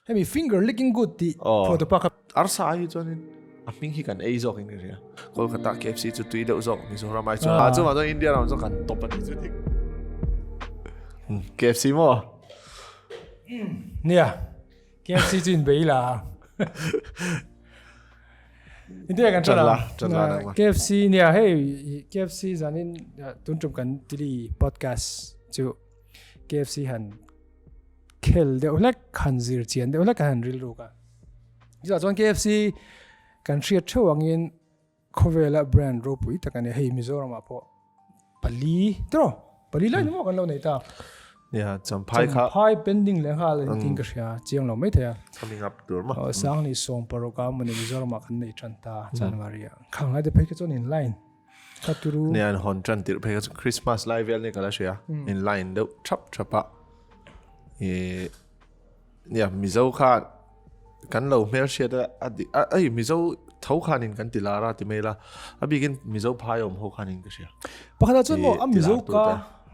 Hemi finger licking good tih phuah tu pa kha. Arsa ai hi chuanin a hming hi kan ei zawk in ka hria. Kolkata KFC chu tui deuh zawk Mizoram ai chuan. Ah chuvang chuan India ram chu kan top a ni chu dik. KFC maw? Nia, KFC chu in bei la. India kan tran la. KFC nia hei KFC zanin tun tum kan tili podcast chu KFC han khel deuh hlek han zir chian deuh hlek han rilruk a. Chutah chuan KFC kan hriat theuh angin khawvela brand ropui tak a ni. Hei Mizoramah pawh pali tiraw pali lai ni maw kan lo nei ta. Nia Champhai kha Champhai pending leh nghal a ni tiin ka hria chiang lo mai thei a. Coming up tur maw. Sangni sawm paruk a mawni Mizoramah kan nei tan ta January ah. Khang lai te phei kha chuan in line kha turu. Nia an hawn tan tirh phei kha chu Christmas lai vel ni ka la hria in line deuh thap thap a. Ih nia Mizo khan kan lo hmel hriat a a dik a ei Mizo tho khanin kan ti lar a ti mai la a bikin Mizo phai awm ho khanin ka hria. Pakhatah chuan maw a Mizo ka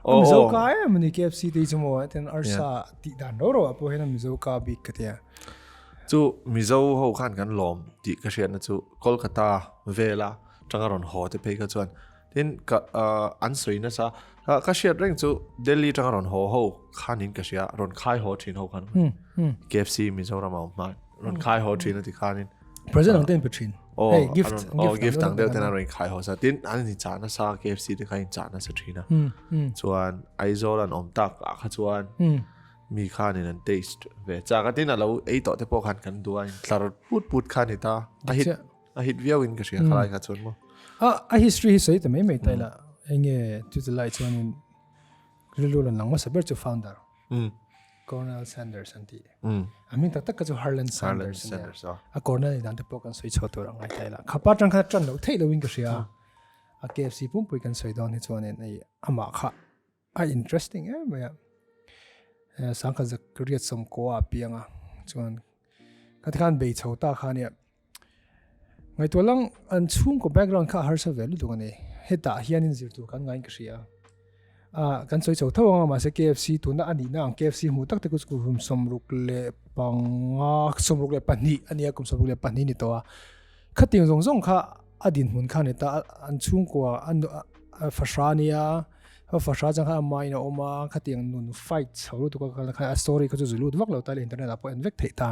a Mizo ka em ani KFC te hi chu maw ten arsa tih dan ro ro ah pawh hian a Mizo ka bik ka tia. Chu Mizo ho khan kan lawm tih ka hriatna chu Kolkata vela tanga rawn haw te phei kha chuan Tin, ka an sawi nasa, ka hriat reng chu Delhi atanga rawn haw ho khanin ka hria, rawn khai haw thin ho khan. KFC Mizoram a awm hma, rawn khai haw thin a ti khanin. Present ang ten pe thin. Hey, gift, oh, gift ang deuh ten a rawn khai haw sa. Tin, an in chah nasa, KFC te kha in chah nasa thin a. Chuan Aizawl an awm tak ah kha chuan mi khanin an taste ve chak a. Tin, a lo ei tawh te pawh khan kan duh a, in tlar put put kha ni ta. A hit A hit viau in ka hria khalai kha chuan maw. A a history hi sawi ta mai mai tai la. Enge chu chu lai chuan in rilru lan lang hmasa ber chu founder. Colonel Sanders an ti. A hming tak tak kha chu Harlan Sanders a nia. A Colonel ni dan te pawh kan sawi chhuah tur a ngai tai la. Khapa tang khan tan loh theih lo in ka hria. A KFC pumpui kan sawi dawn hi chuan in ei amah kha a interesting em mai a. Sangkhat Zakariat sawmkua a piang a chuan ka ti khan bei chho ta kha nia. Ngaihtuah lang an chhungkaw background kha a harsa ve lutuk a ni. Hetah hianin zir tur kan ngaiin ka hria a. Kan sawi chho tho ang a mahse KFC tuna a nihna ang KFC hmuh tak te chu kum 65 62 a nia kum 62 ni tawh a. Khatiang zawng zawng kha a dinhmun kha a ni ta an chhungkua a fahra a nia a fahra chang khan a main a awm a khatiang nun fight chho lutuk a kal khan a story kha chu zu lut vak lo ta le internet ah pawh en vek theih ta.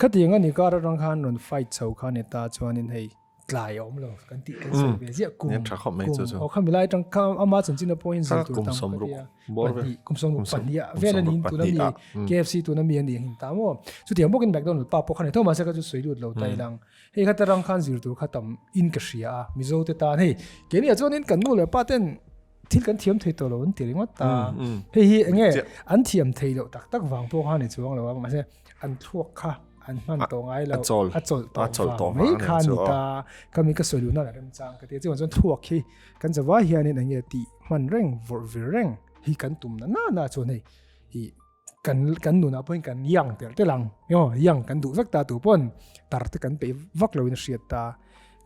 Khatiang a ni kar atang khan rawn fight chho kha ni ta chuanin hei tlai a awm lo kan tih kan sawi ve ziah kum kum aw khami lai atang kha ama chanchin a pawhin zir tur tam ka tia pahnih kum sawmruk pahnih ah vel a niin tuna mi KFC tuna mi a ni ang ta maw chutiang bawkin McDonald pa pawh kha ni tho mahse kha chu sawi lut lo ta ilang hei kha tarang khan zir tur kha tam in ka hria a Mizo te tan hei keini ah chuanin kan nu leh pa ten thil kan thiam thei tawh lo an ti ringawt ta hei hi enge an thiam thei loh tak tak vang pawh kha ni chuang lo a mahse an thluak kha an hman tawh ngai lo a chawlh tawh vang mai kha ni ta kami ka sawi luhna la remchang ka ti chuan chuan thluak hi kan zawai hianin enge tih hman reng vawrh vir reng hi kan tum na na na chuan hei i kan kan nunah pawhin kan yang tel tel ang yo yang kan duh vek ta tu pawn tar te kan peih vak lo in a hriat ta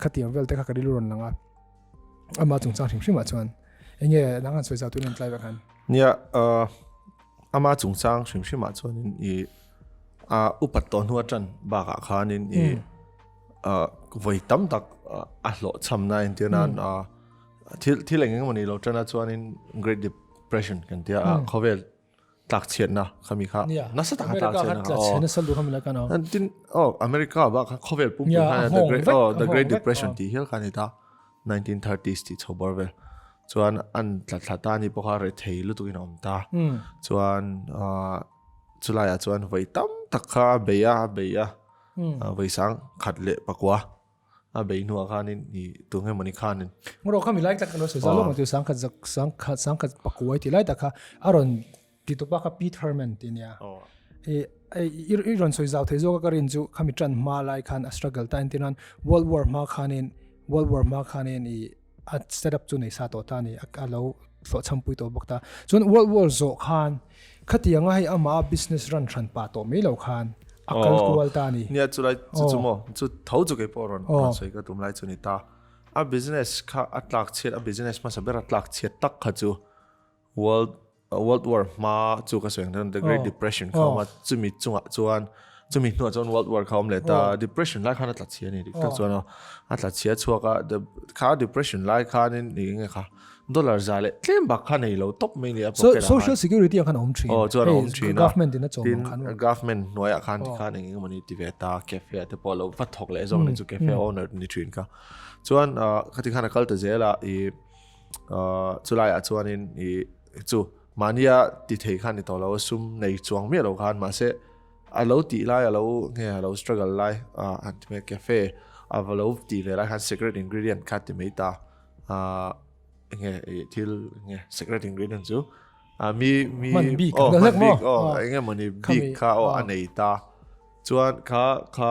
khatiang vel te kha ka rilru rawn lang a ama chungchang hrim hrimah chuan enge nang han sawi zau tun an tlai vek han nia ama chungchang hrim hrimah chuan in i a upat tawh hnu atan bakah khanin i voi tam tak a hlawh chham na entir nan a thil thil eng eng mawni lo tana chuanin Great Depression kan tia a khawvel tlak chhiatna khami kha nasa taka tlak chhiatna kha aw nasa lu khami la kan aw tin oh America ba kha khawvel pum pum kha the great oh the great depression ti hial kha ni ta 1930s ti chho bor vel chuan an tla thla ta ni pawh kha re thei lutuk in awm ta chuan chulai ah chuan voi tam tak kha beia beia voi sang khat leh pakua A bei hnuah khanin i tunge mawni khanin. Ngawrh kha mi lai tak ka lo sawi zau lawk ang chu sangkhat zak sangkhat sangkhat pakuai tih lai tak kha a rawn ti tawp a kha Pete Herman tih nia. I i rawn sawi zau thei zawk a ka rin chu khami tan hma lai khan a struggle ta entir nan World War hma khanin World War hma khanin i a set up chu nei sa tawh ta a ni a lo hlawhchham pui tawh bawk ta. Chuan World War zawh khan Khatianga hei amah a business run hran pah tawh mai lo khan a kal kual ta a ni. Nia chulai chu chu maw chu tho chu kei pawh rawn rawn sawi ka tum lai chu ni ta. A business kha a tlak chhiat a business hmasa ber a tlak chhiat tak kha chu World World War hma chu ka sawi ang chuan The Great Depression kha awm a, chumi chungah chuan chumi hnuah chuan World War kha awm leh ta, Depression lai khan a tla chhia a ni dik tak chuan aw, a tla chhia chhuak a, the kha Depression lai khanin eng nge kha dollar za leh tlem bak kha nei lo tawp mai a ni a pocket ah khan. Social Security ang khan a awm thin. Aw chuan a awm thin a, Government in a chawm ang khan. Tin government hnuaiah khan tikhan eng eng emawni ti ve ta, cafe ah te pawh lo va thawk leh zawk a ni chu cafe owner ni thin kha. Chuan khati khan a kal ta zel a ih chulaiah chuanin ih chu mahnia ti thei khan ni tawh lo a sum nei chuang miah lo khan mahse a lo tih lai a lo nge a lo struggle lai han ti mai cafe a va lo tih ve lai khan secret ingredient kha ti mai ta enge ih thil enge secret ingredient chu mi mi aw hman bik aw enge mawni bik kha aw a nei ta. Chuan kha kha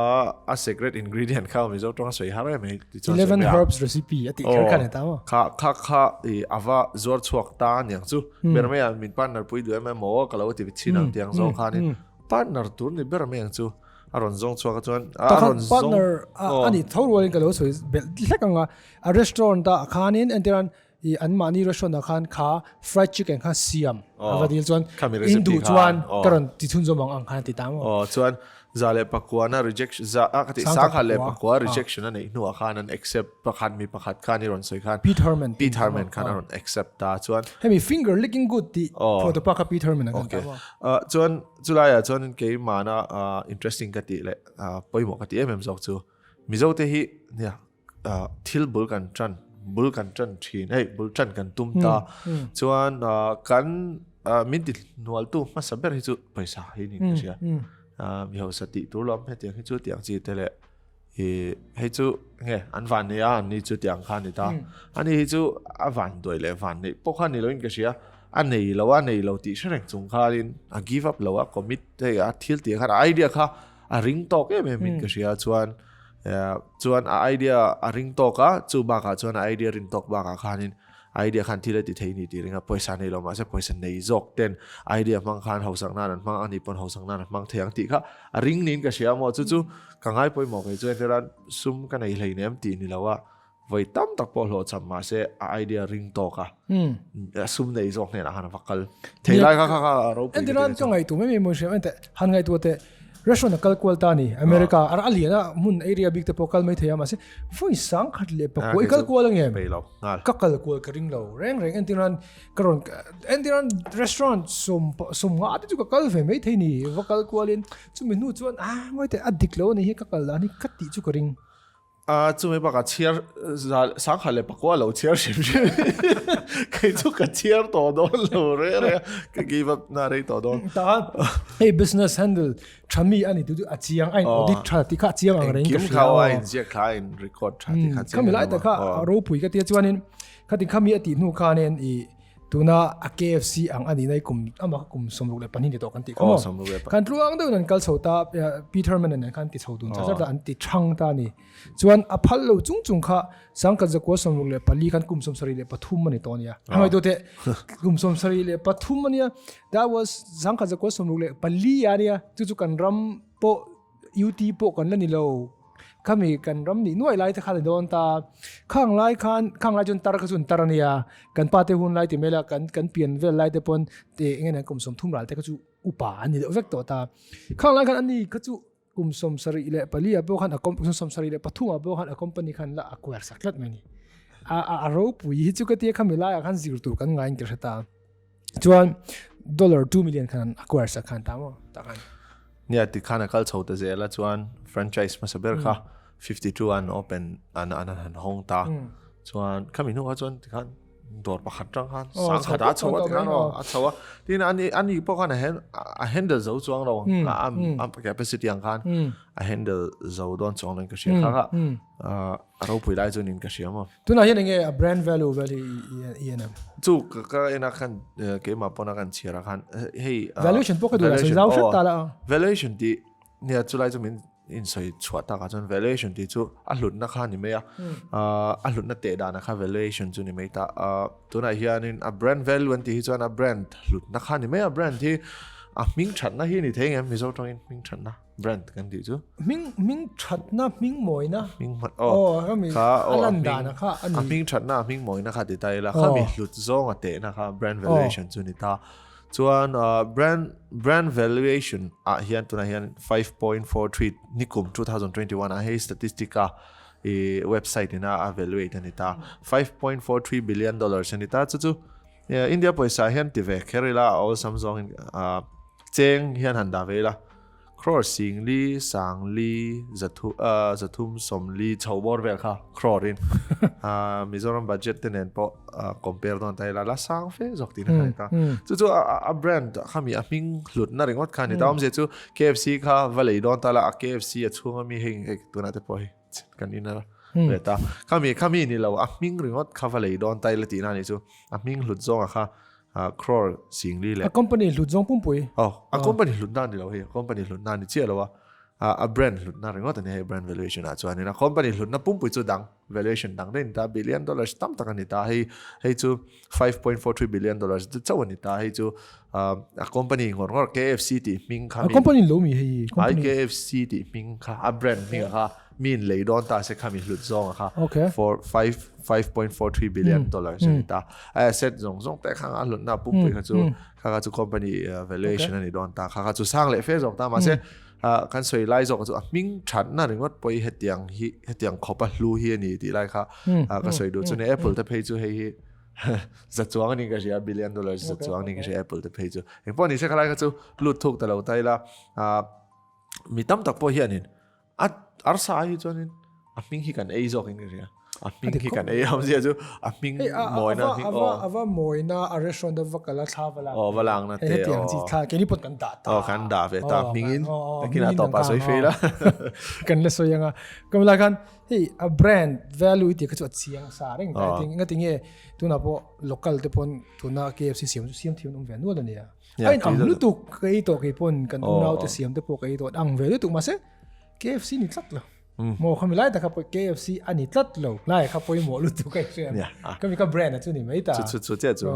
a secret ingredient kha Mizo tawng a sawi har em mai ti chuan 11 herbs recipe a tih kher kha ni ta maw? Kha kha kha i ava zuar chhuak ta aniang chu ber mai a min partner pui duh em em maw ka lo ti chin ang tiang zawng khanin partner tur ni ber mai ang chu a rawn zawng chhuak a chuan a rawn zawng partner a ni tho rualin ka lo sawi belh hlek ang a a restaurant ah khanin entirhan I an mahni restaurant ah khan kha fried chicken kha siam a va dil chuan in duh chuan ka rawn ti chhunzawm ang ang khan a ti ta maw. Aw chuan za leh pakua na rejection za a ka ti sangha leh pakua rejection a neih hnuah khan an accept pakhat mi pakhat khan i rawn sawi khan Pete Herman Pete Herman khan a rawn accept ta chuan hemi finger licking good tih photo pa kha Pete Herman a kan ta maw. Chuan chulaiah chuan keimahna interesting ka tih leh pawimawh ka tih em em zawk chu Mizo te hi nia thil bul kan tan bul kan tan thin hei bul tan kan tum ta chuan kan min ti hnual tu hmasa ber hi chu pawisa hi ni ka hria mi hausa tih tur lawm hetiang hi chu tiang chi te leh i hei chu nge an van nei a an ni chu tiang kha ni ta ani hi chu a van duai leh van nei pawh kha ni loin ka hria a nei lo a nei lo tih hre reng chung khanin a give up lo a commit hei a thil tih khan a idea kha a ring tawk em em in ka hria chuan Chuan a idea a ring tawk a, chu bakah chuan a idea rin tawk bakah khanin idea khan thil a ti thei ni tih ring a, pawisa nei lo mahse pawisa nei zawk ten idea hmang khan hausak nan an hmang a ni pawn hausak nan a hmang thei ang tih kha a ring niin ka hria maw chu chu ka ngai pawimawh kei chu entir a sum ka nei hleinem tih ni lo a, vawi tam tak pawh hlawhchham mahse a idea ring tawk a, sum nei zawk hnenah khan a va kal thei lai kha kha kha a ropui Entir an ka ngaihtuah mai mai mawi hriam enteh han ngaihtuah teh restaurant a kal kual ta ni America a a lian a hmun area bik te pawh kal mai thei a mahse vawi sang khat leh pakua i kal kual angem ka kal kual ka ring lo reng reng entir an ka rawn entir an restaurant sawm sawm nga te chu ka kal ve mai thei ni va kal kualin chumi hnu chuan a ngawi teh a dik lo a ni hi ka kal dan hi ka tih chu ka ring. A chumi bakah chhiar sangha leh pakua lo chhiar hrim hrim kei chu ka chhiar tawh dawn lo re re a ka give up na rei tawh dawn. Ta hei business handle tha mi ani tu chu a chiang a in audit tha ti kha a chiang ang reng ka hria. Engkim kha a in ziak thla a in record tha ti kha chiang. Khami lai tak kha a ropui ka tia chuanin khati khami a tih hnu khanin i Tuna a KFC ang a nihna hi kum amah kha kum 62 ni tawh kan tih kha maw? Kan tluang deuhin an kal chho ta, Pete Herman nen khan ti chho dun char char ta, an ti thang ta a ni. Chuan a phal lo chung chung kha sangkhat zakua 64 khan kum 73 a ni tawh a nia. A ngaihtuah teh, kum 73 a nia, that was sangkhat zakua 64 a nia, chu chu kan ram pawh UT pawh kan la ni lo. Khami kan ram nih nuai lai te kha ni dawn ta. Khang lai khan, khang lai chuan tar kha chu an tar a nia. Kan pa te hun lai ti mai la, kan kan pian vel lai te pawn te eng nge kum 30 ral te kha chu upa an ni deuh vek tawh ta. Khang lai khan ani kha chu kum 74 ah pawh khan a kum 73 ah pawh khan a company khan la a kuar sak tlat mai a ni. A a ropui hi chu ka tia khami laiah khan zir tur kan ngaiin ka hre ta. Chuan dollar 2 million khan a acquire sak khan ta maw tak an. Nia ti khan a kal chho ta zel a chuan franchise hmasa ber kha 52 an open an an han hawng ta. Chuan khami hnu kha chuan ti khan dawr pakhat tang khan sang khat a chho a ti khan aw a chho a. Tin ani ani pawh khan a a handle zo chuang lo a a capacity ang khan a handle zo dawn chuang lo in ka hria kha kha a ropui lai chuan in ka hria maw. Tunah hian enge a brand value vel hi i en em? Chu ka en a khan keimah pawn a kan chhiar a khan hei valuation pawh ka duh la sawi zau hret ta la. Valuation tih nia chulai chu min in sawi chhuah tak ah chuan valuation tih chu a hlutna kha ni mai a a hlutna teh dan a kha valuation chu ni mai ta tunah hianin a brand value an tih hi chuan a brand hlutna kha ni mai a brand hi a hming thatna hi ni thei ngem Mizo tawngin hming thatna. Brand kan tih chu. Hming hming thatna hming mawina. Hming hmat oh. Oh ka mi kha oh a lan dan kha ani. A hming thatna hming mawina kha ti ta ila kha mi hlut zawng a tehna kha brand valuation chu ni ta. Chuan brand brand valuation ah hian tunah hian 5.43 nikum 2021 ah hei statistic a i website ina a valuate ani ta 5.43 billion dollars ani ta chu chu India pawisa hian ti ve kher ila a awlsam zawng in cheng hian han dah ve ila Crore singli, sangli, zathu zathum sawmli chho bawr vel kha crore in Mizoram budget te nen pawh compare dawn ta ila la sang fe zawk tihna kha ni ta. Chu chu a brand kha mi a hming hlutna ringawt kha ni ta. Awmzia chu KFC kha va lei dawn ta la a KFC a chhunga mi hei hei tunah te pawh hei kan in a ve ta. Khami khami ni lo a hming ringawt kha va lei dawn ta ila tihna ni chu a hming hlut zawnga kha crore singli leh. A company hlut zawng pumpui. Oh, a company hlut na ni lo hei, a company hlut na ni chiah lo a. A brand hlut na ringawt ani hei brand valuation ah chuan in a company hlut na pumpui chu dang valuation dang daih a ni ta billion dollars tam tak a ni ta hei hei chu 5.43 billion dollars chu chauh a ni ta hei chu a company ngawr ngawr KFC tih hming kha A company lo mi hei company KFC tih hming kha a brand hming kha min lei dawn ta se khami hlut zawnga kha okay. for 5 5.43 billion mm. dollars mm. ani ta a asset zawng zawng te khanga hlutna pumpui kha chu mm. kha kha chu company uh, valuation okay. ani dawn ta kha kha chu sang leh fe zawk ta ma se uh, kan soi lai zawk chu a hming that na ringawt poi hetiang hi hetiang khopa hlu hi ani ti lai kha uh, ka soi du chu ne apple te phei chu hei hi za chuang ani ka ria billion dollars za chuang ni ka ria apple te phei chu engpawh ni se khalai kha chu lut thuk ta lo tai la uh, mi tam tak pawh hianin A arsa ai hi chuanin a hming hi kan ei zawk in ka hria. A hming hi kan ei awmzia chu a hming mawina a hming aw. Ava mawina a restaurant a va kal a thla va lang. Aw va lang na te. Hetiang chi thla keini pawh kan dah ta. Aw kan dah ve ta hming in. Takin a tawp ah sawi fei la. Kan la sawi anga. Ka la khan hei a brand value ti kha chu a chiang sa reng ta ting nga tinge tuna pawh local te pawn tuna KFC siam chu siam thiam awm ve nual ania. A in ang lutuk ka ei tawh kei pawn kan unau te siam te pawh ka ei tawh ang ve lutuk mahse KFC ni tlat lo. Maw khami lai taka pawh KFC a ni tlat lo. Lai kha pawimawh lutuk a hria. Khami kha brand a chu ni mai ta. Chu chu chu che chu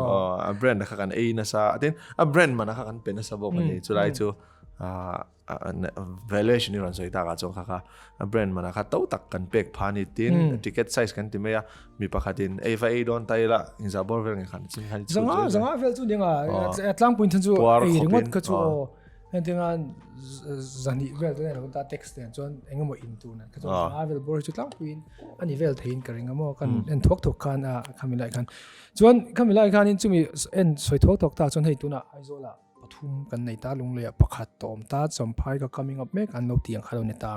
a brand kha kan ei nasa atin a brand mana kha kan pe nasa bawk ani chu lai chu valuation i rawn sawi tak ah chuan kha kha a brand mana kha to tak kan pek pha ni tin ticket size kan ti mai a mi pakhatin ei va ei dawn ta ila inzah bawr vel nge khan chin khan chu zanga zanga vel chu ninga tlangpui than chu ei ringawt kha chu aw entinga zani vel te nen ta text nen chuan engemaw in tur nen kha chu zanga vel bawr chu tlangpuiin ani vel theiin ka ring emaw kan en thuak thuak khan a khami lai khan chuan khami lai khanin chumi en sawi thuak thuak ta chuan hei tunah Aizawl ah pathum kan nei ta lungleiah pakhat a awm ta Champhai ka coming up mek an lo tih ang kha lo ni ta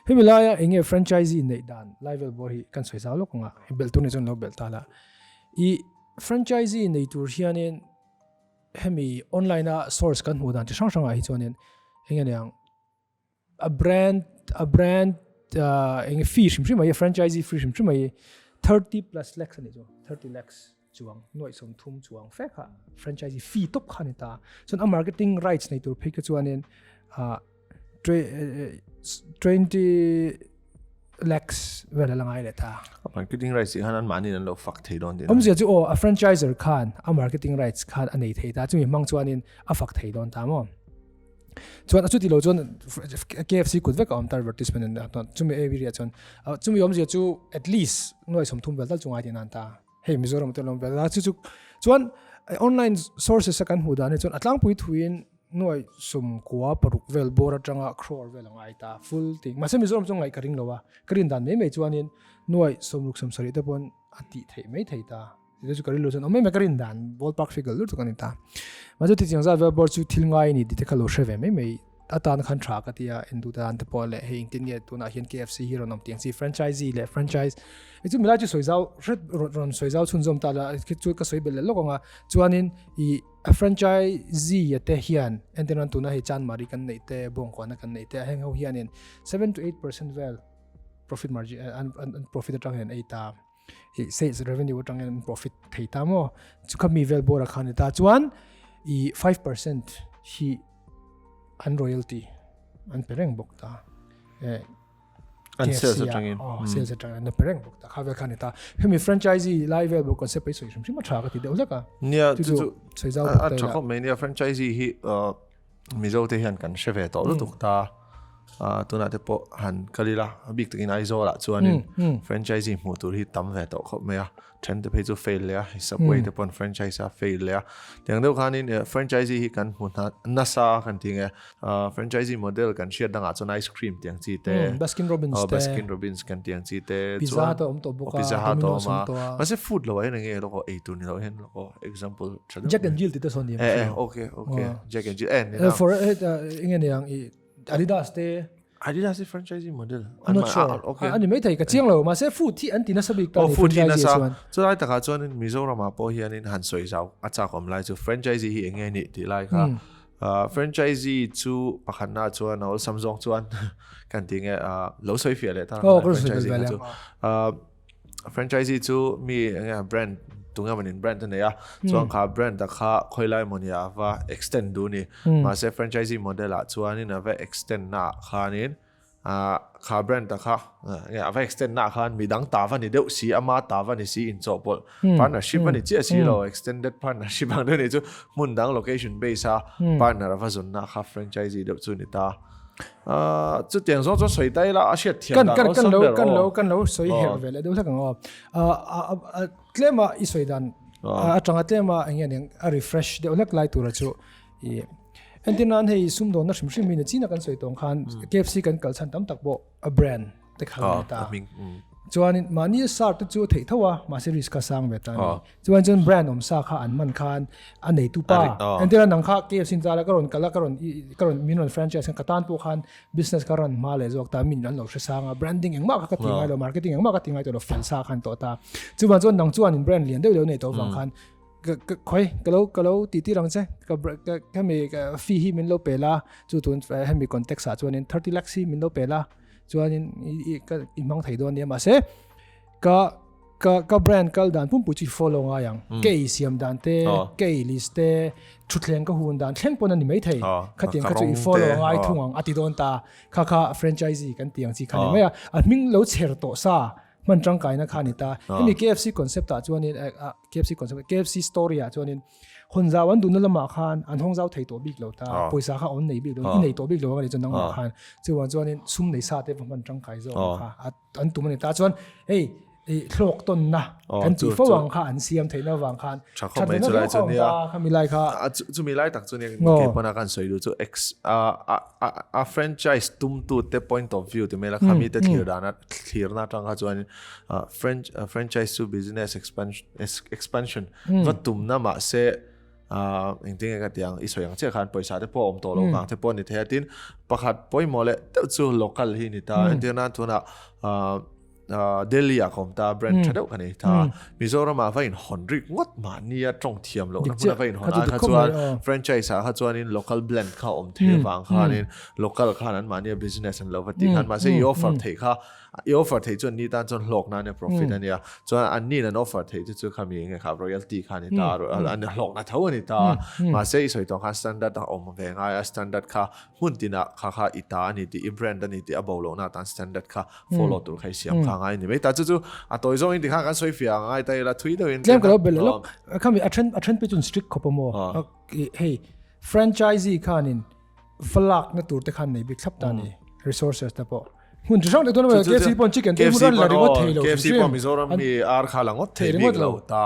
hemi laia enge franchisee neih dan lai vel bawr hi kan sawi zau lawk anga i belh tur ni chuan lo belh ta la i franchisee nei tur hianin hemi online a source kan hmuh dan chi hrang hrangah hi chuanin enge niang a brand a brand enge fee hrim hrim mai franchisee fee hrim hrim mai 30 plus lakhs ani chu 30 lakhs chuang nuaih sawmthum chuang fe kha franchisee fee top kha ni ta chuan a marketing rights nei tur phei kha chuanin 20 lakhs vel a la ngai leh ta a marketing rights hi khan an mahni an lo fak thei dawn tin awmzia chu aw a franchiser khan a marketing rights khan a nei thei ta chumi hmang chuanin a fak thei dawn ta maw Chuan a chuti lo chuan KFC kut vek a awm ta advertisement an dah chuan chumi area chuan chumi awmzia chu at least nuai sawmthum vel tal chu ngai tih nan ta hei Mizoram te lawm vel a chu chu chuan online sources a kan hmuh dan hi chuan a tlangpui thuin nuai sawmkua paruk vel bawr atanga crore vel a ngai ta full thing mahse Mizoram chu ngaih ka ring lo a ka rin dan mai mai chuanin nuai sawmruk sawmsarih te pawn a tih theih mai thei ta. Tih chu ka rilru chuan awm em em ka rin dan ballpark figure lut chu ka ni ta. Mahse chuti chiang zat vel bawr chu thil ngai a ni tih te kha lo hre ve mai mai atan khan tha ka ti a endu tan te pawh leh hei engtin nge tunah hian KFC hi rawn awm tih ang chi franchisee leh franchise e chu milai chu sawi zau hret rawn sawi zau chhunzawm ta la khi chu ka sawi belh leh lawk ang a chuanin i a franchisee te hian entir nan tuna hei Chanmari kan neih te Bawngkuana kan neih te a heng ho hianin 7 to 8% vel profit margin an profit atang hian an ei ta. i sales revenue atangin an profit thei ta maw chu kha mi vel bawr a khan ni ta chuan i 5% hi an royalty an pe reng bawk ta eh an sales atangin oh sales atangin an pe reng bawk ta kha vel khan ni ta hemi franchisee lai vel bawk concept ai soi hrim hrim a tha ka ti deuh hlek a nia chu chu soi zau bawk ta a tha khawp mai nia franchisee hi Mizo te hian kan hre ve tawh lutuk ta. Tunah te pawh han kal ila, a bik takin Aizawlah chuanin franchisee hmuh tur hi tam ve tawh khawp mai a. Then te phei chu fail leh a, hei Subway te pawn franchise a fail leh a. Tiang deuh khanin franchisee hi kan hmu nasa kan ti nge. Franchisee model kan hriat dangah chuan ice cream tiang chi te, Baskin Robbins te, Baskin Robbins kan tiang chi te, Pizza Hut a awm tawh bawk a, Pizza Hut a Domino's awm a awm tawh a. Mahse food lo ah hian eng nge lawk aw, ei tur ni loh hian lawk aw, example tha deuh. Jack and Jill tih te sawn ni em? Eh, okay, okay. Jack and Jill, eh, ni na. For, eng nge niang i Adidas te. Adidas hi franchisee model. I'm not sure. Okay. Ani mai thei ka chiang lo mahse food hi an ti nasa bik ta ni. Oh, food hi nasa. Chulai takah chuan Mizoram ah pawh hianin han sawi zau a chak awm lai chu franchisee hi enge ni tih lai kha. Franchisee chu pakhatna chuan a awlsam zawng chuan kan ti nge lo sawi fiah leh ta. Oh, ka sawi fiah leh. Franchisee chu mi enge brand tunge manin brand a nei a chuan kha brand a kha khawilai mawni ah va extend duh ni mahse franchisee model ah chuanin a va extend na ah khanin ah kha brand a kha enge a va extend na ah khan midang ta va ni deuh si ama ta va ni si inchawhpawlh partnership a ni chiah si lo extended partnership ang deuh ni chu hmun dang location base a partner a va zawn na kha franchisee deuh chu ni ta. Chutiang zawng chuan sawi ta ila a hriat thiam dan awlsam ber aw. Kan lo kan lo sawi herh ve leh deuh hlek ang aw. Tlema i sawi dan atanga tlema eng nge niang a refresh deuh hlek lai tura chu i entir nan hei sumdawnna hrim hrim hi nachina kan sawi tawng khan KFC kan kal chhan tam tak pawh a brand te kha a ni ta. Chuanin mahni a sar te chu a theih tho a, mahse risk kha sang ve ta a ni. Chuan chuan brand awm sa kha an man khan a neitu pa entir a nang kha KFC in tala ka rawn kal a ka rawn ka rawn min rawn franchise khan ka tan pawh khan business ka run hma leh zawk ta min an lo hre sang a branding engmah kha ka ti ngai lo marketing engmah ka ti ngai tawh lo fel sa khan tawh ta. Chuvang chuan nang chuan in brand lian deuh deuh nei tawh vang khan ka ka khawi ka lo ka lo ti tir ang che ka ka hemi fee hi min lo pe la chu tun hemi context ah chuanin 30 lakhs hi min lo pe la chuanin i ka i hmang thei dawn nia mahse ka ka ka brand kal dan pumpui chu i follow ngai ang ka ei siam dan te ka ei list te thutthleng ka hun dan thleng pawn a ni mai thei khatiang kha chu i follow ngai thung ang a ti dawn ta kha kha franchisee kan ti ang chi kha ni mai a a hming lo chher tawh sa hman tangkaina kha ni ta hemi KFC concept ah chuanin KFC concept KFC story ah chuanin Hawn zau an duhna lamah khan an hawng zau thei tawh bik lo ta, pawisa kha awn nei bik lo, i nei tawh bik lo ang a ni chuan nangmah khan. Chuan chuanin sum nei sa te va hman tangkai zawk ang kha an tum a ni ta. Chuan hei hlawk tawnna kan tih fo ang kha an siam theihna avang khan tha khawp mai chulai chu nia khami lai kha. Chumi lai tak chu nia ke pawn a kan sawi duh chu ex a franchise tumtu te point of view ti mai la khami te thlir dana thlirna atang kha chuan franchise chu business expansion Va tumna mahse engtin nge ka ti ang i sawi ang chiah khan pawisa te pawh a awm tawh lo vang te pawh a ni thei a tin pakhat pawimawh leh deuh chu local hi a ni ta entir nan tunah Delhi ah ka awm ta brand tha deuh ka nei ta Mizoram ah va in hawn rik ngawt mahni a tawng thiam loh na hmun a va in hawn ai kha chuan franchise ah kha chuanin local blend kha a awm thei avang khanin local khan an mahni a business an lo va tih khan mahse i offer theih kha I offer theih chuan ni tan chuan hlawkna ania profit ania chuan an nin an offer theih chu chu khami enge kha royalty kha ani ta an hlawkna tho ani ta mahse i sawi tawh khan standard a awm ve ngai a standard kha hmun tinah kha kha i ta ani tih i brand ani tih a bo lohna atan standard kha follow tur kha i siam kha ngai ani mai ta chu chu a tawi zawng in tikhan kan sawi fiah ang ngai ta ila thui deuhin tlem ka lo bel lawk khami a then a then pe chun strict khawp a maw hei franchisee khanin falak na tur te khan nei bik thlap ta ni resources te pawh Hmun chi hrang te tuan KFC pawh chicken te hmun la ringawt thei lo. KFC pawh Mizoram mi ar kha la ngawt thei bik lo ta.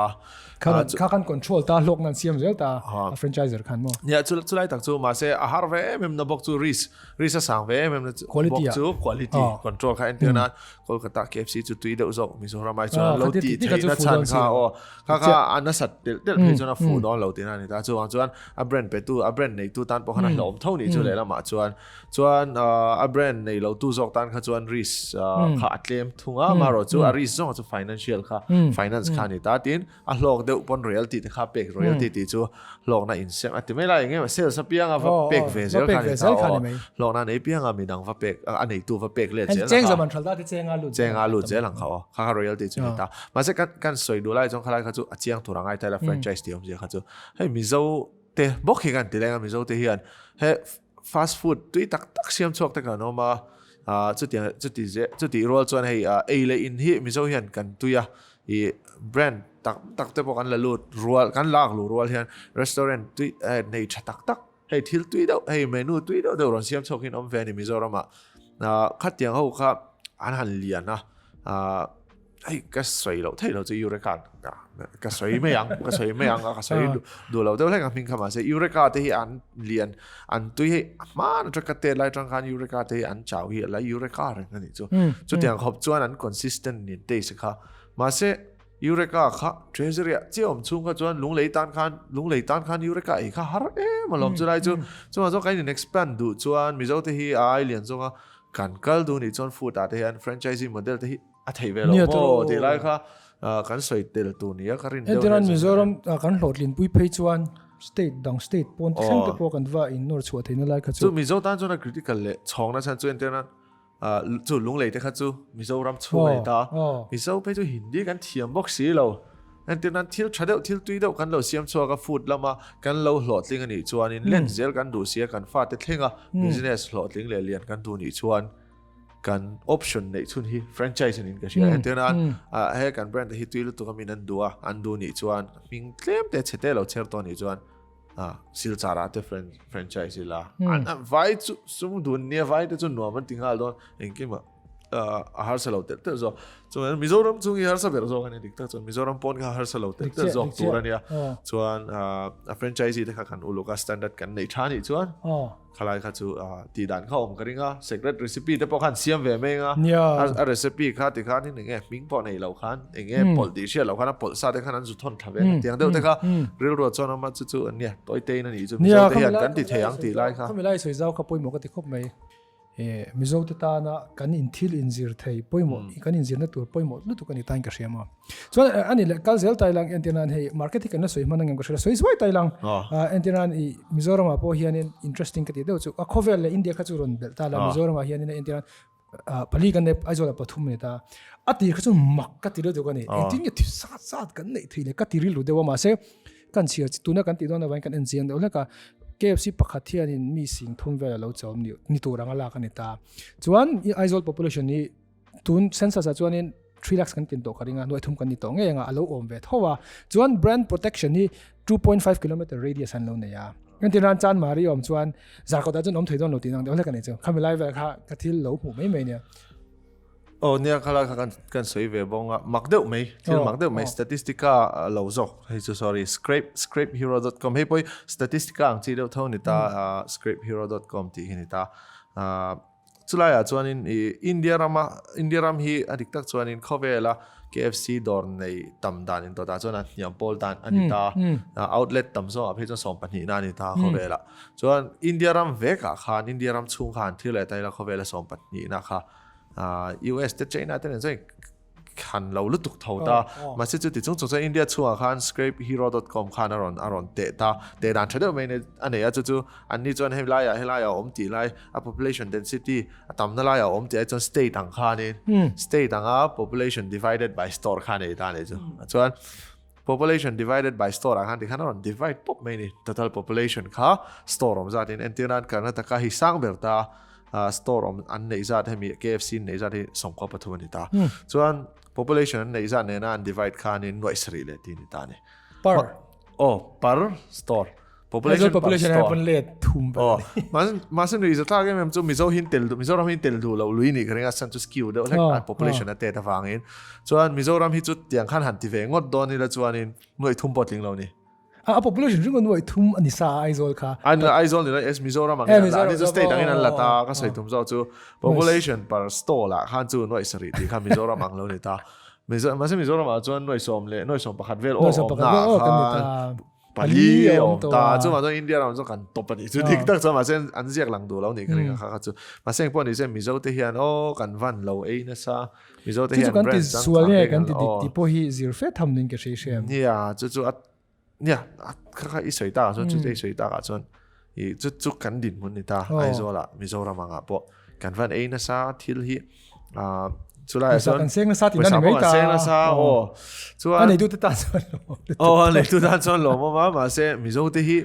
Kha kha kan control ta hlawk nan siam zel ta a franchiser khan maw. Nia chu chulai tak chu mahse a har ve em em na bawk chu risk risk a sang ve em em na bawk chu quality control kha entir nan Kolkata KFC chu tui deuh zawk Mizoram ai chuan lo ti thei na chhan kha aw kha kha a nasat telh telh phei chuan a fuh dawn lo tihna a ni ta chuvang chuan a brand petu a brand neitu tan pawh khan a hlauhawm tho nih chu lehlamah chuan Chuan a brand nei lo tu zawk tan kha chuan risk kha a tlem thung a, amaherawh chu a risk zawng chu financial kha finance kha a ni ta tin a hlawk deuh pawn royalty te kha pek royalty tih chu hlawkna insem a ti mai lai eng emaw sales apianga va pek ve zel kha a ni ta aw hlawkna nei pianga midang va pek a neitu va pek let zel ang kha chenga lut zel ang kha aw kha kha royalty chu a ni ta mahse kan sawi duh lai chuan khalai kha chu a chiang tur a ngai ta ila franchise tih awmzia kha chu hei Mizo te bawk hi kan ti leng a Mizo te hian he Fast food tui tak tak siam chhuak te kan awm a, chutiang chuti ze chutih rual chuan hei ei leh in hi Mizo hian kan tui a, ih brand tak tak te pawh kan la lut rual kan lak luh rual hian restaurant tui nei tha tak tak hei thil tui deuh hei menu tui deuh deuh rawn siam chhuak in awm ve a ni Mizoram ah khatiang ho kha an han lian a hei ka sawi loh theih loh chu Eureka ka sawi mai ang ka sawi mai ang a ka sawi duh loh deuh hlek ang hming kha mahse Eureka te hi an lian an tui hei hman atang ka tet lai atang khan Eureka te hi an chau hi a la Eureka reng a nih chu chutiang khawp chuan an consistent nin taste kha mahse Eureka kha treasury ah chiah awm chhung kha chuan lunglei tan khan lunglei tan khan Eureka ei kha har em alawm chulai chu chuvang chuan kan in expand duh chuan Mizo te hi a ai lian zawnga kan kal duh nih chuan food ah te hian franchising model te hi a theih ve lo maw tih lai kha kan sawi tel tur nia ka rin deuh Entirnan Mizoram kan hlawhtlin pui phei chuan state dang state pawn thleng te pawh kan va in nawr chhuah theihna lai kha chu chu Mizo tan chuan a critical leh chhawngna chhan chu entirnan chu lunglei te kha chu Mizoram chhung a ni ta Mizo phei chu Hindi kan thiam bawk si lo entirnan thil tha deuh thil tui deuh kan lo siam chhuak a food lama kan lo hlawhtling a nih chuanin len zel kan duh sia kan fate thlenga business hlawhtling leh lian kan duh nih chuan kan option neih chhun hi franchise anin ka hria entir nan he kan brand te hi tui lutuk a min an duh a an duh nih chuan hming tlem te chhe te lo chher tawh nih chuan silchar ah te franchise ila an vai chu sum dun nia vai te chu nuam an ti nghal dawn engkim ah a harsa lo telh telh zawk chuan Mizoram chung hi harsa ber zawk ani dik tak chuan Mizoram pawn kha harsa lo telh telh zawk tur ania chuan a franchise te kha kan uluk a standard kan nei tha nih chuan Khalai kha chu tih dan kha awm ka ring a, secret recipe te pawh khan siam ve mai anga, a recipe kha ti khan eng nge hming pawh nei lo khan, eng nge pawlh tih hriat loh khan a pawlh sa te khan an zu thawn thla ve ang tiang deuh te kha rilruah chuan awm a, chu chu ania tawi te in a nih chu Mizo te hian kan ti thei ang tih lai kha. Khami lai sawi zau kha pawimawh ka ti khawp mai. Mizo te tana kan in thil inzir thei pawimawh kan inzirna tur pawimawh lutuk a ni tain ka hria maw. Chuan ani leh kal zel tai lang entir nan hei market hi kan la sawi hman angem ka hria sawi zuai tai lang entir nan i Mizoram ah pawh hianin interesting ka tih deuh chu a khawvel leh India kha chu rawn belh ta la Mizoram ah hianin entir nan pali kan nei Aizawl ah pathum a ni ta a tir kha chu mak ka ti lutuk a ni engtin nge sat sat kan neih thei le ka ti rilru deuh a mahse kan chhiar tuna kan tih dawn avangin kan en chiang deuh hlek a KFC pakhat hianin mi sing thum vel a lo chawm ni tur anga lak a ni ta chuan Aizawl population hi Tun census ah chuanin 3 lakhs kan tin tawh ka ring a, nuaih thum kan ni tawh ngei anga a lo awm ve tho a. Chuan brand protection hi 2.5 kilometer radius an lo nei a. Engtin ran chan mari awm chuan Zarkawt ah chuan awm thei dawn lo tih nang deuh hlek a ni chu. Khami lai vel kha ka thil lo hmuh mai mai nia. Aw nia khalai kha kan kan sawi ve bawng a, mak deuh mai, thil mak deuh mai statistica lo zawk hei chu sorry scrape scrapehero.com hei pawh hi statistica ang chi deuh tho a ni ta scrapehero.com tih hi a ni ta. Chulaiah chuanin i India rama India ram hi a dik tak chuanin khawvela KFC dawr nei tam dan intawtah chuan a hniam pawl dan a ni ta. Outlet tam zawngah phei chuan sawmpahnihna a ni ta khawvelah. Chuan India ram vekah khan India ram chhung khan thil leh taila khawvela sawmpahnihna kha US te China te nen chuan han lo lutuk tho ta. Mahse chuti chung chung chuan India chhungah khan scrapehero.com khan a rawn a rawn teh ta. Teh dan tha deuh mai a nei a chu chu anni chuan hei laiah helaiah a awm tih lai a population density a tamna laiah a awm tih ai chuan state ang khanin state anga population divided by store kha a nei ta a nih chu. Chuan population divided by store ah khan tikhan a rawn divide pawp mai a ni. Total population kha store awm zatin entir nan Karnataka hi sang ber ta store awm an neih zat hemi KFC an neih zat hi 13 a ni ta. Chuan population an neih zat nena an divide khanin nuaih sarih leh ti a ni ta a ni. Per. Oh, per store. Population, population per store. Let thum Oh, mahse nui za tlak em em chu Mizo hin tel Mizoram hin tel duh lo lui ni ka ringa san chu skew deuh hlek a population a tet avangin. Chuan Mizoram hi chu tiang khan han ti ve ngawt dawn ila chuanin nuaih thum pawh tling lo ni. A population ringo nuai thum ani sa Aizawl kha. An Aizawl ni es Mizoram ang in la ni chu state ang in an la ta ka soi tum zo chu population per stall ah khan chu nuai sarih tih kha Mizoram ang lo ni ta. Mizo mahse Mizoram ah chuan nuai sawm leh nuai sawm pakhat vel aw awm na khan pali awm ta chu mah chuan India ram chu kan top ani chu dik tak chuan mahse an ziak lang duh lo ni ka ring a kha kha chu mahse engpawh ni se Mizo te hian aw kan van lo ei nasa Mizo te hian brand chang sual nge kan ti dik ti pawh hi zir fe tham nin ka hre hrem. Nia chu chu a nia kha kha i sawi takah chuan chu chu i sawi takah chuan i chu chu kan dinhmun ni ta Aizawl ah Mizoram angah pawh kan van ei nasa thil hi chulai ah chuan kan seng nasa tih na ni mai ta seng nasa aw chuan a neitu te tan chuan aw a neitu tan chuan lawm awm a mahse Mizo te hi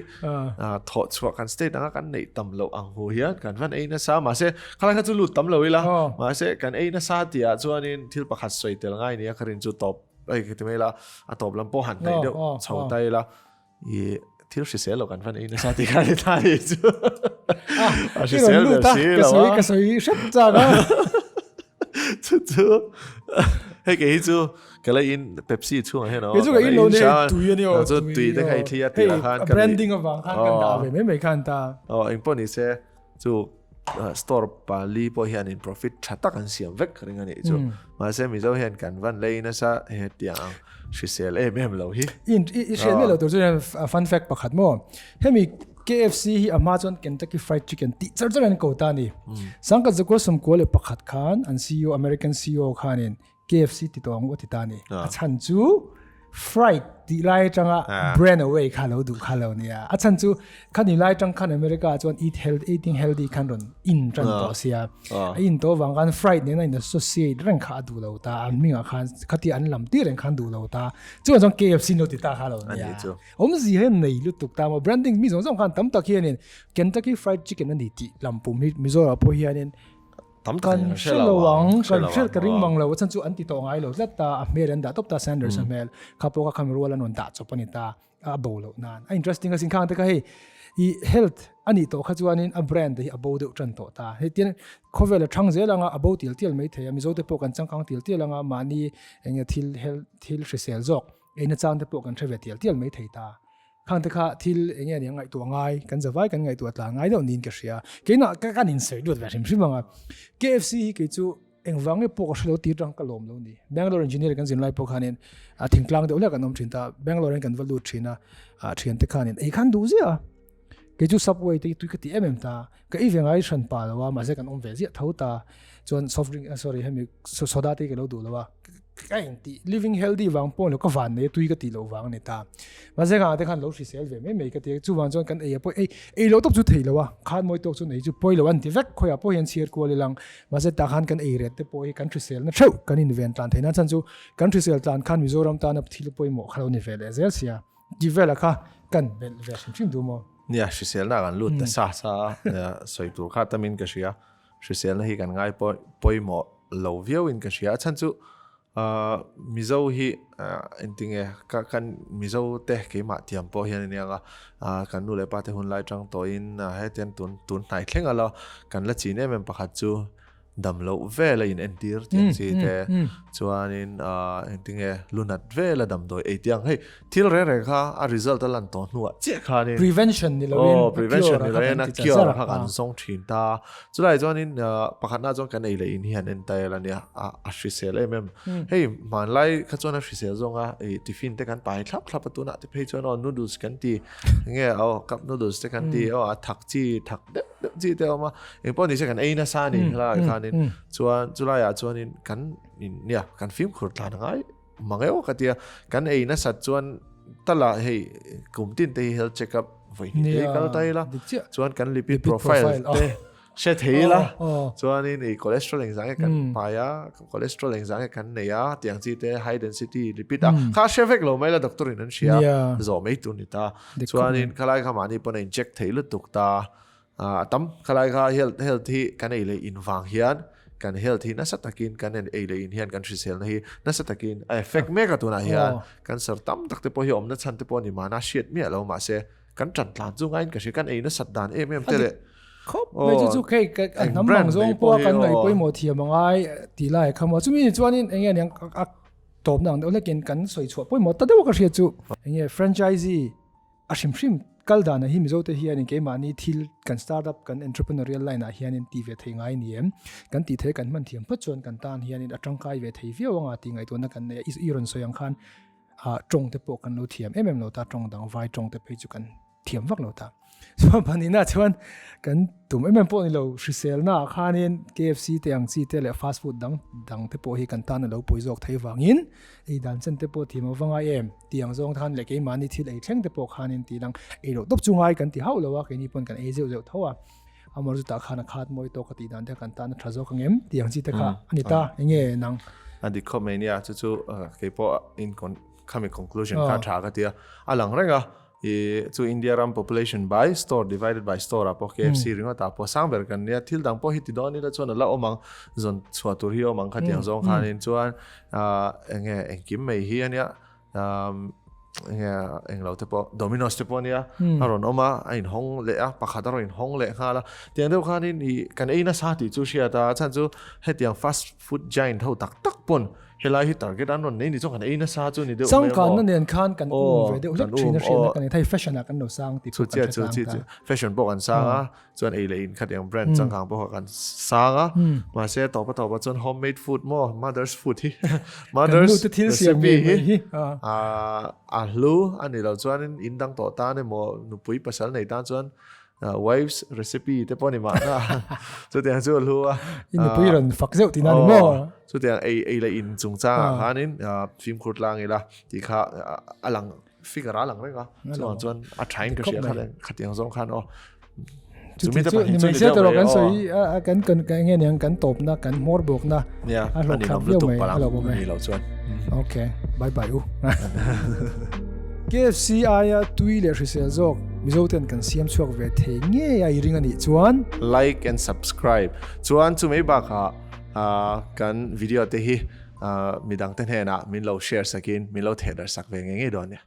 thawh chhuah kan state anga kan neih tam loh ang hu hian kan van ei nasa mahse khalai kha chu lut tam lo ila mahse kan ei nasa tih ah chuanin thil pakhat sawi tel ngai nia ka rin chu tawp ai ka ti mai la a tawp lam pawh han hnaih deuh chho ta ila i. Thil hrisel lo kan van ei nasa ti kha ni ta ni chu. A hrisel ber si lo a. Ka sawi hrep chak a. Chu chu hei ke hi chu ka la in Pepsi chhungah hian Kei chu ka in lo ne tui a ni aw. Chu tui te kha i thli a tih ah khan ka branding avang khan kan dah ve mai mai khan ta. Aw engpawh ni se chu store pali pawh hian in profit tha tak an siam vek ka ring a nih chu. Mahse Mizo hian kan van lei nasa hetiang ang hrisel em em lo hi. In i hriat miah lo tur chu fun fact pakhat maw. Hemi KFC hi a hma chuan Kentucky Fried Chicken tih char char an ko ta a ni. Sangkhat zakua 91 khan an CEO American CEO khanin KFC ti tawh ang u a ti ta a ni. A chhan chu fried tih lai atanga brand away kha lo duh kha lo nia. A chhan chu khani lai atang khan America ah chuan eat healthy eating healthy khan rawn in tan tawh sia. A in tawh avang khan fried nena in associate reng kha a duh lo ta. An hmingah khan khatia an lam tir reng khan duh lo ta. Chuvang chuan KFC an lo ti ta kha lo nia. Awmzi hian nei lutuk ta maw branding mi zawng zawng khan tam tak hianin Kentucky Fried Chicken a ni tih lam pum hi Mizoram pawh hianin tam tak kan hre lo ang kan hre ka ring mang lo a chhan chu an ti tawh ngai lo tlat ta a hmel an dah tawp ta Sanders a hmel kha pawh kha khami rual an rawn dah chawp a ni ta a bo loh nan a interesting asin khang te kha hei i health a nih tawh kha chuanin a brand te hi a bo deuh tan tawh ta hei tian khawvel a thang zel anga a bo tial tial mai thei a Mizo te pawh kan changkang tial tial anga mahni enge thil health thil hrisel zawk eina chang te pawh kan hre ve tial tial mai thei ta. Khang te kha thil eng nge nia ngaihtuah ngai, kan zavai kan ngaihtuah tlan ngai deuh niin ka hria. Keimah ka kan insawi lut ve hrim hrim ang a. KFC hi kei chu engvang nge pawh ka hre lo tir tang ka lawm lo ni. Bangalore engineer kan zin lai pawh khanin a thingtlang deuh hlek an awm thin ta. Bangalore in kan va lut thin a, a thian te khanin ei khan duh ziah a. Kei chu Subway te hi tui ka ti em em ta. Ka ei ve ngai hran pa lo a, mahse kan awm ve ziah tho ta. Chuan soft drink, sorry hemi soda te hi ka lo duh lo a. Ka engti living healthy vang pawh lo ka van nei tui ka tih loh vang a ni ta. Mahse kha te khan lo hrisel ve mai mai ka ti a, chuvang chuan kan ei a pawh ei ei loh tawp chu thei lo a, khan mawi tawk chuan ei chu pawi lo an ti vek khawiah pawh hian chhiar kual ilang. Mahse tah khan kan ei ret te pawh hi kan hrisel na theuh kan inven tlan theih nan chhan chu kan hrisel tlan khan Mizoram tana thil pawimawh kha lo ni ve leh zel sia. Ti vela kha kan belh ve hrim hrim duh maw? Nia, hriselna kan lut ta sa sa a, sawi tur kha tamin ka hria. Hriselna hi kan ngai pawimawh lo viau in ka hria. A chhan chu Mizo hi engtinge ka kan Mizo te keimah tiam pawh hian ania nga kan nu leh pa te hun lai tang tawhin hetiang tun tun hnai thleng alo kan la chin em em pakhat chu dam loh vel a in entir tiang chi te chuanin engtinge lunat vel a damdawi ei tiang hei thil reng reng kha a result a lan tawh hnuah chiah khanin prevention ni loin oh prevention ni loin a cure kha kan zawng thin ta chulai chuanin pakhatna chuan kan ei leh in hian entail ania a hrisel em em hei hmanlai kha chuan a hrisel zawnga ei tiffin te kan pai thlap thlap a tunah te phei chuan aw noodles kan ti nge aw cup noodles te kan ti aw a thak chi thak deuh deuh chi te awm a engpawh nise kan ei nasa a ni helai khanin chuan chulaiah chuanin kan in nia kan fimkhur tlan a ngai mang eo ka tia kan ei nasat chuan tala hei kum tin te hi health check up vawi hnih te hi kal ta ila chuan kan lipid profile te hre thei ila chuanin i cholesterol engzah nge kan pai a cholesterol engzah nge kan nei a tiang chi te high density lipid a kha hre vek lo mai la doctor in an hria zawh mai tur ni ta chuanin khalai kha mahni pawn a in check thei lutuk ta a tam khalai kha health health hi kan ei leh in vang hian kan health hi nasa takin kan en ei leh in hian kan hriselna hi nasa takin a effect mek a tunah hian cancer tam tak te pawh hi awmna chhan te pawh ni mahna hriat miah lo mahse kan tan tlan chu ngaiin ka hria kan ei nasat dan em em te leh khawp mai chu chu khei ka hnam bang zawng pawh kan ngaih pawimawh thiam angai tih lai kha maw chumi ni chuanin eng nge niang a tawpna ang deuh hlekin kan sawi chhuah pawimawh ta deuh ka hria chu eng nge franchisee A hrim hrim kal danah hi Mizote hianin keimahni thil kan startup kan entrepreneurial line ah hianin ti ve thei ngai ni em? Kan tih theih kan hman thiam phawt chuan kan tan hianin a tangkai ve thei viau anga tih ngaihtuahna kan nei a, i rawn sawi ang khan ah tawng te pawh kan lo thiam em em lo ta, tawng dang vai tawng te phei chu kan thiam vak lo ta. Chuan pahnihna chuan kan tum em em pawh ni lo hriselna ah khanin KFC te ang chi te leh fast food dang dang te pawh hi kan tan a lo pawi zawk thei vangin ei dan chen te pawh thiam a va ngai em? Tiang zawng khan leh keimahni thil ei thleng te pawh khanin tih lang ei loh tawp chu ngai kan ti hauh lo a, keini pawn kan ei zeuh zeuh tho a, amor chu tah khan a khat mawi tawk a tih dan te kan tan a tha zawk ang em tiang chi te kha a ni ta, eng nge nang? A dik khawp mai nia, chu chu keipawh in khami conclusion kha tha ka ti a, a lang reng a, I chu India ram population by store divided by store ah pawh KFC ringawt ah pawh sang ber kan nia, thil dang pawh hi ti dawn ila chuan a la awm ang, zawn chhuah tur hi a awm ang khatiang zawng khanin chuan eng nge engkim mai hi a nia. Nge englo te pawh Domino's te pawh ania a rawn awm a, a inhawng leh a, pakhat a rawn inhawng leh nghal a. Tiang deuh khanin ih kan ei nasa tih chu hriat a, chhan chu hetiang fast food giant ho tak tak pawn helai hi target an rawn nei ni chuan kan ei nasa chu ni deuh mai a maw. Changkanna nen khan kan um ve deuh hlek thin a hriatna ka nei thei, fashion ah kan lo sang tih pawh kan hre tlang ta. Fashion pawh kan sang a, chuan ei leh in khatiang brand changkang pawh kha kan sang a, mahse tawpa tawpa chuan home made food maw mother's food hi mother's recipe hi a hlu a ni lo chuanin in dang tawh tan emaw nupui pasal nei tan chuan wife's recipe te pawh ni mahna chutiang chu a hlu a i nupui rawn fak zeuh tihna ni maw chutiang ei ei leh in chungchangah khanin fimkhur tlang ila tih kha a lang Figure a lang reng a, chuvang chuan a thain ka hria kha khatiang zawng khan aw. Chumi te pahnih chu ni deuh mai kan sawi kan kan kan nge niang kan tawpna kan hmawr bawkna a hlawk thlak viau mai a lo awm e. Lo chuan. Okay, bye bye u. KFC aia tui leh hrisel zawk Mizo ten kan siam chhuak ve thei ngei a i ring a nih chuan. Like and subscribe. Chuan chumei bakah kan video te hi midang te hnenah min lo share sakin min lo thehdarh sak ve ngei ngei dawn nia.